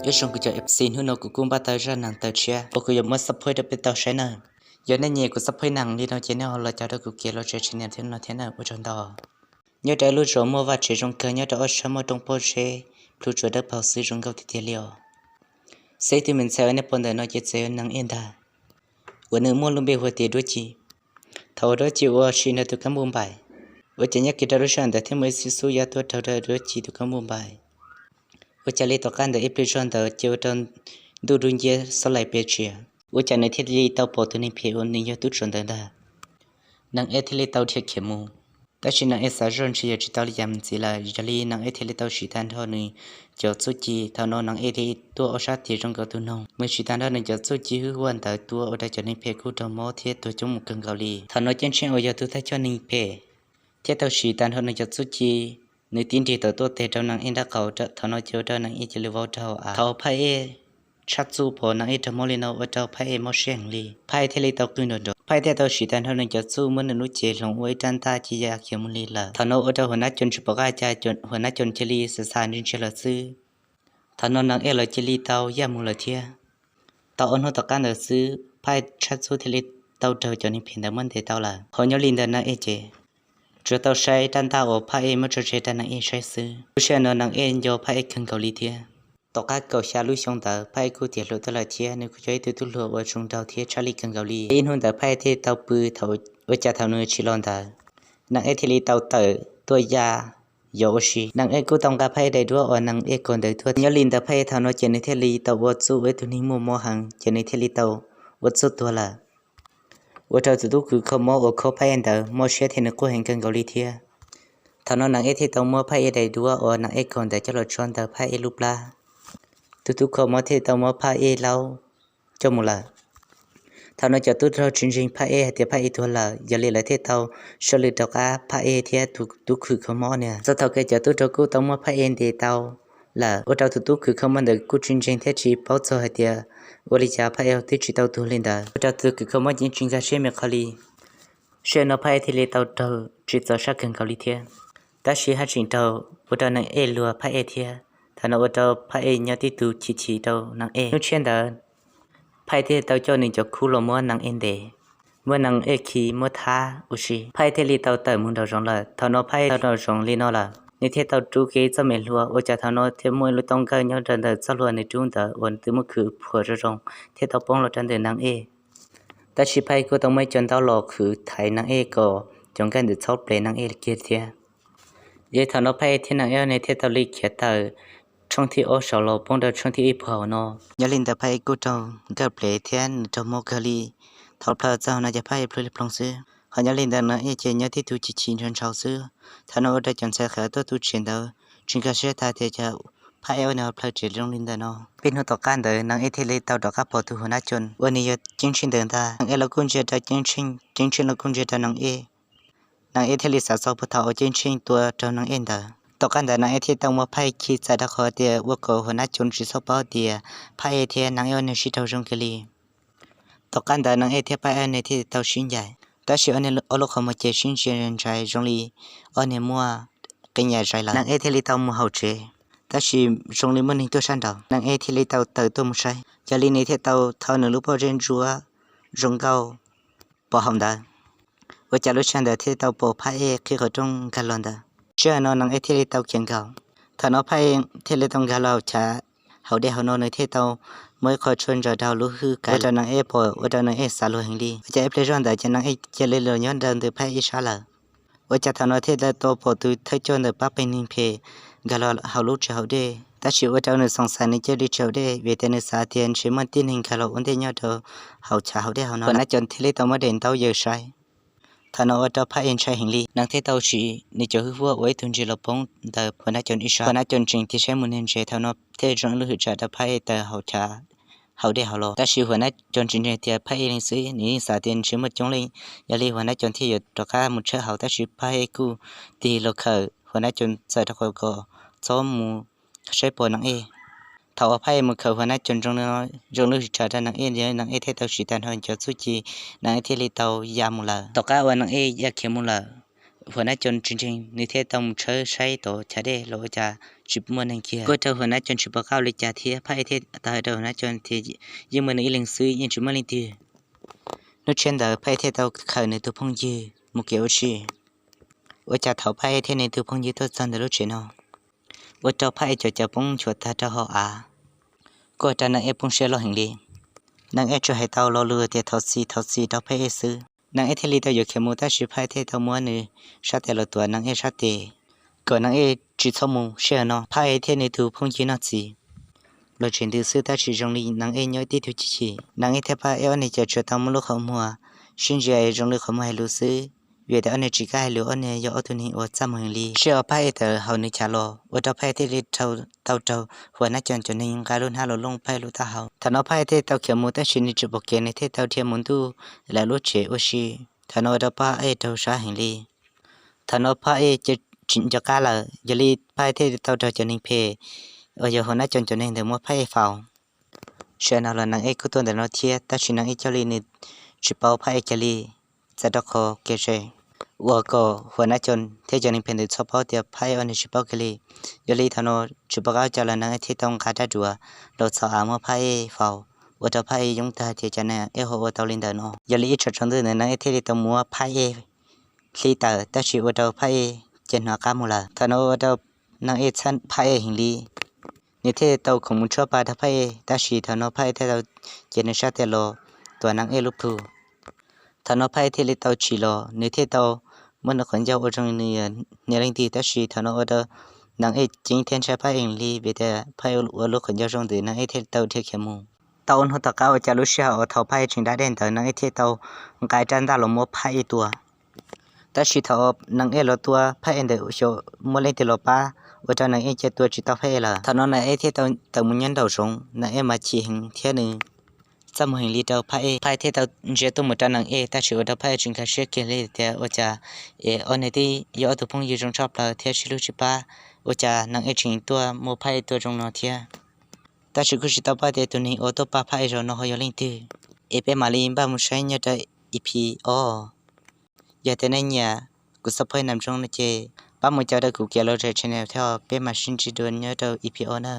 Nyob zoo kuv cov F C, hnub no kuv kuj npaj tau zaj neeg tawm tshiab uas kuv yuav muab xab phoib rau peb tau saib nawb. Yog nej nyiam kuv xab phoib neeg li no ces nej ho los caum rau kuv kev los tsav tshais niam thiab no thiab nawb, ua tsaug ntau. Nyob rau lub zos muaj vaj tsev zoo kawg nyob rau ob sab muaj roob pob zeb plhu tsuas dawb paug xwb, zoo nkauj tiag tiag li os. Xws li tus me ntxhais uas nej pom ntawm no ces txawm yog Neeg Ej ntag, uas nws muaj lub npe hu tias Duab Ci. Thaum uas Duab Ci ua si nrog tus kab npauj npaim, ua cas nyob kiag rau lub sij hawm ntawd thiaj muaj ib xib xub ya tuaj raug rau Duab Ci tus kab npauj npaim. Ua cas li tom qab ntawd ib pliag zog ntawd ces ua rau ntuj dub nciab xob laim pes tsias, ua cas nws thiaj li tau pom tus neeg phem uas nws yog tub tsuam ntawd ntag. Neeg Ej thiaj li tau dhia khiav mus. Tab sis Neeg Ej xav zoj ntshe yuav tsis tau li cas mus ntxiv lawm, yog li Neeg Ej thiaj li tau siv tag nrho nws cov txuj ci. Thaum no Neeg Ej thiaj tuaj ob sab tig zoo nkaus tus noog, nws siv tag nrho nws cov txuj ci hwj huam ntawd tua ua rau cov neeg phem kuj raug mob thiab tuag coob mus kawg nkaus li. Thaum no Ceeb Tsheej uas yog tus thawj coj neeg phem thiab tau siv tag nrho nws cov txuj ci, nws tib nrig tawm tuaj tes rau Neeg Ej nraub qaum. Thaum no ces ua rau Neeg Ej cia li vau rau hauv av. Thaum Phaj Ej tshaj txuj pom Neeg Ej raug mob li no ua rau Phaj Ej mob siab heev li, Phaj Ej thiaj li tau qw nrov nrov. Phaj Ej thiaj tau siv tag nrho nws cov txuj muab nws lub cev hloov ua ib rab ntaj cia ya khiav mus li lawm. Thaum no ua rau Huas Nab Coos tsis pom qab cas, Huas Nab Coos cia li xav xav ntsia ntsia lawm xwb. Thaum no Neeg Ej los cia li tau yaj mus lawm thiab. Tau ob hnub tom qab ntawd xwb Phaj Ej tshaj txuj thiaj li tau raug cov neeg phem ntawd muab ntes tau lawm. Ho nyob li ntawd Neeg Ej ces tsuas tau saib rab ntaj uas Phaj Ej muab tso tseg rau Neeg Ej saib xwb. Lub sij hawm no Neeg Ej nco Phaj Ej kawg nkaus li thiab. Tom qab kaum xya lub xyoo ntawd Phaj Ej kuj tiav hluas tuaj lawm thiab nws kuj yog ib tug tub hluas uas zoo nraug thiab tshaj lij kawg nkaus li. Ib hnub ntawd Phaj Ej thiaj tau pw, thaum ua cas thaum nws tsim los ntawd, Neeg Ej thiaj li tau tawm tuaj ya yos ua si. Neeg Ej kuj tau nqa Phaj Ej daim duab uas Neeg Ej kaug ntawd tuaj. Nyob li ntawd Phaj Ej thaum no ces nws thiaj li tau ua txuj ua ib tug neeg muaj mob heev ces nws thiaj li tau ua txuj tuag lawm. Ua rau tus tub kws kho mob uas khob Phaj Ej ntawd mob siab thiab nws quaj heev kawg nkaus li thiab. Thaum no Neeg Ej thiaj tau muab Phaj Ej daim duab uas Neeg Ej kaug ntawd coj los tso ntawm Phaj Ej lub plab. Tus tub kho mob thiaj tau muab Phaj Ej laub coj mus lawm. Thaum no cov tub rog tsis ntseeg Phaj Ej hais tias Phaj Ej tuag lawm, yog li lawv thiaj tau soj lwm rov qab Phaj Ej thiab tus tub kws kho mob niag. Txog thaum kawg cov tub rog kuj tau muab Phaj Ej ntes tau lawm, ua rau tus tub kws kho mob ntawd kuj tsis ntseeg thiab tsis paub txog hais tias ua li cas Phaj Ej twb tsis tau tuag li ntawd. Ua rau tus kws kho mob ceeb tsheej nkag siab me qhov li. Sij hawm no Phaj Ej thiaj li tau raug tsim txom sab kawg nkaus li thiab. Tab sis haj tseem raug ua rau Neeg Ej luag Phaj Ej thiab. Thaum no ua rau Phaj Ej nyob tib tug chim chim rau Neeg Ej. Hnub tshiab ntawd Phaj Ej thiaj tau coj nws cov khub los muab Neeg Ej ntes, muab Neeg Ej khi muab thab ua si. Phaj Ej thiaj li tau tawm mus nraum zoov lawm. Thaum no Phaj Ej tau nraum zoov li no lawm, nws thiaj tau rub kiag txoj me hlua, ua cas thaum no thiaj muaj ib lub toj nkawj nyob rau ntawm txoj hlua nws rub ntawd uas twb muab khwv phuam zoo zoo thiaj tau poob los rau ntawm Neeg Ej. Tab sis Phaj Ej kuj tau muaj ib co ntaub los khwv thaiv Neeg Ej kom cov nkawj ntawd txhob plev Neeg Ej kiag thiab. Yog li thaum no Phaj Ej thiab Neeg Ej ne thiaj tau li khiav tawm tshooj thib ob saum los poob rau tshooj thib ib puag hauv no. Nyob li ntawd Phaj Ej kuj raug nkawj plev thiab nws raug mob kawg li. Thaum plaws txog hauv no ces Phaj Ej plhws li ploog xwb, ho nyob li ntawd Neeg Ej ces nyob tib tug chim chim ntshaus ntshaus xwb. Thaum no ua rau cov ntxhais qhev tuaj tu tsev ntawd tsis nkag siab tag tias cas Phaj Ej ua nws hauv plhaw tsev zoo li ntawm no. Peb hnub tom qab ntawd Neeg Ej thiaj li tau rov qab pom tus Huas Nab Coos uas nws yog Ceeb Tsheej ntawd ntag. Neeg Ej los kuj ntsia rau Ceeb Tsheej, Ceeb Tsheej los kuj ntsia rau Neeg Ej. Neeg Ej thiaj li xav txog puag thaum uas Ceeb Tsheej tua raug Neeg Ej ntawd. Tom qab ntawd Neeg Ej thiaj tau muab Phaj Ej khi txais rau qhov tias ua kom Huas Nab Coos tsis txhob paub tias Phaj Ej thiab Neeg Ej ua nws sib raug zoo kawg li. Tom qab ntawd Neeg Ej thiab Phaj Ej ne thiaj tau sib ncaim, tab sis ob niag ob lub qhov muag ces sib ntsia ntsais zoo li ob niag muaj qee yam zais lawm. Neeg Ej thiaj li tau mus hauv tsev, tab sis zoo li muaj neeg tuaj sab nraud. Neeg Ej thiaj li tau tawm tuaj mus saib, yog li nws thiaj tau thau nws lub pob zeb ntsuab zoo nkauj pov hauv ntawd. Ua cas lub sij hawm ntawd thiaj tau pom Phaj Ej qhib qhov rooj nkag los ntawd. Sij hawm no Neeg Ej thiaj li tau khiav nkaus. Thaum no Phaj Ej thiaj li tau nkag los hauv chav hauv dej hauv no, nws thiaj tau muab ib qho tshuaj ntsaws rau hauv lub hwj kav ua rau Neeg Ej pom, ua rau Neeg Ej xav luag heev li. Ua cas ib pliag zoj ntawd ces Neeg Ej cia li los nyob rau ntawm Phaj Ej sab lawm. Ua cas thaum no thiaj tau pom tus thawj coj ntawm pab peb neeg phem nkag los hauv lub tsev haus dej, tab sis ua rau nws xoom xaiv nws cia li tsis haus dej vim tias nws xav tias ntshe muaj tib neeg nkag los ua ntej nyob rau hauv chav haus dej hauv no. Huas Nab Coos thiaj li tau muab daim ntaub yaws saib. Thaum no ua rau Phaj Ej ntshai heev li, nws thiaj tau siv nws cov hwj huam ua ib tug ntses los poob ntawm Huas Nab Coos ib sab. Huas Nab Coos tseem tig saib mus niag ntses, thaum no thiaj zoo ib lub hwm tsam rau Phaj Ej tawm hauv chav haus dej hauv los. Tab sis Huas Nab Coos tseem ntseeg tias Phaj Ej leej xwb, nws yeej xav tias ntshe muaj coob leej. Yog li Huas Nab Coos thiaj yuav rov qab mus tshawb hauv, tab sis Phaj Ej kuj tig los khawm Huas Nab Coos txawm rau qhov kom txhob mus saib pom Neeg Ej. Thaum uas Phaj Ej mus khawm Huas Nab Coos zoo li no, zoo lub hwm tsam rau Neeg Ej, Neeg Ej thiaj tau siv tag nrho cov txuj ci, Neeg Ej thiaj li tau ya mus lawm. Tom qab uas Neeg Ej ya khiav mus lawm, Huas Nab Coo tsis ntseeg, nws thiaj tau mus tshawb saib tom chav dej los ua cas tsis muaj neeg kiag. Ua rau Huas Nab Coo tsis pom qab ua li cas thiab Phaj Ej thiaj tau hais rau Huas Nab Coo tias yeej muaj nws ib leeg xwb, yeej tsis muaj leej twg. Hnub tshiab ntawd Phaj Ej thiaj tau khaws nws tus phooj ywg mus kev ua si. Ua cas thaum Phaj Ej thiab nws tus phooj ywg tuaj txog ntawm lub tsev no, ua rau Phaj Ej cov cawv poob nchuav tag rau hauv av, kuj ua rau Neeb Ej poob siab loj heev li. Neeb Ej tsuas hais tau lo lus tias thov txim thov txim rau Phaj Ej xwb. Neeb Ej thiaj li tau yuav khiav mus, tab sis Phaj Ej thiaj tau muab nws sab tes los tuav Neeb Ej sab tes, kom Neeb Ej tsis txhob mus. Sij hawm no Phaj Ej thiab nws tus phooj ywg noj txiv los tsev ntws xwb, tab sis zoo li Neeb Ej nyob ib tib tug chim chim. Neeb Ej thiab Phaj Ej ob niag ces tsuas tau muaj lub qhov muag sib ntsia zoo li qhov muag hais lus xwb, vim tias ob niag tsis kam hais lus, ob niag yog ob tug neeg uas txaj muag heev li. Sij hawm Phaj Ej tawm hauv nws chav los, ua rau Phaj Ej thiaj li tau raug Huas Nab Coo cov neeg nqa lub hnab los looj Phaj Ej lub taub hau. Thaum no Phaj Ej thiaj tau khiav mus, tab sis nws tsis pom kev, nws thiaj tau dhia mus ntuj lawm lub tsev ua si. Thaum no ua rau Phaj Ej raug sab heev li. Thaum no Phaj Ej ces tsis nco qab lawm, yog li Phaj Ej thiaj tau raug cov neeg phem uas yog Huas Nab Coo cov neeg ntawd muab Phaj Ej faus. Sij hawm no los Neeb Ej kuj tuaj ntawm no thiab, tab sis Neeb Ej coj li nws tsis paub Phaj Ej kiag li, txawm rau qhov kev zem uas kom Huas Nab Coo thiab cov neeg phem ntawd txhob paub tias Phaj Ej ob niag tsis paub kiag li. Yog li thaum no tsis pom qab ua cas los Neeb Ej thiaj tau nqa rab duav los txhos av muab Phaj Ej faus, ua rau Phaj Ej yoob tag tias cas Neeb Ej ho ua tau li ntawd no. Yog li ib tsam tsaus ntuj ntawd Neeb Ej thiaj li tau muab Phaj Ej hlib tawm, tab sis ua rau Phaj Ej ces hnov qab mus lawm. Thaum no ua rau Neeb Ej txhawj Phaj Ej heev li, nws thiaj tau khoom mus tshuab pa rau Phaj Ej, tab sis thaum no Phaj Ej thiaj tau cev nws sab tes los tuav Neeb Ej lub plhu. Thaum no Phaj Ej thiaj li tau tsim los, nws thiaj tau muab nws qhov ncauj ua zoo nws yog hniav leej twg, tab sis thaum no ua rau Neeb Ej ceeb thiab ntshai Phaj Ej heev li, vim tias Phaj Ej ua lub qhov ncauj zoo ntxiv, Neeb Ej thiaj tau dhia khiav mus. Tau ob hnub tom qab ua cas lub sij hawm uas thaum Phaj Ej tseem da dej ntawd Neeb Ej thiaj tau nqa rab ntaj los muab Phaj Ej tua. Tab sis thaum Neeb Ej los tua Phaj Ej ntawd xyov muaj leej twg los pab, ua rau Neeb Ej cia tua tsis tau Phaj Ej lawm. Thaum no Neeb Ej thiaj tau tawm mus nyob nraum zoov, Neeb Ej mas chim heev thiab nws txaj muag heev li rau Phaj Ej. Phaj Ej thiaj tau ntsia tuaj mus rau Neeb Ej, tab sis ua rau Phaj Ej tsis nkag siab kiag li tias ua cas es ob niag twb yog ob tug phooj ywg zoo tshaj plaws thiab sib hlub sib pab, ua cas Neeb Ej tseem tuaj muab Phaj Ej tua zoo no thiab. Tab sis kuj tsis tau paub tias tus neeg uas tuaj pab Phaj Ej zaum no ho yog leej twg, es peb mam li npaj mus saib nyob rau E P ob. Yog tias nej nyiam kuv xov phooj ywg Nam Ntsoov no ces pab mus caw rau kuv Kiav Los Zem channel thiab, peb mam sib ntsib dua nyob rau E P ob na.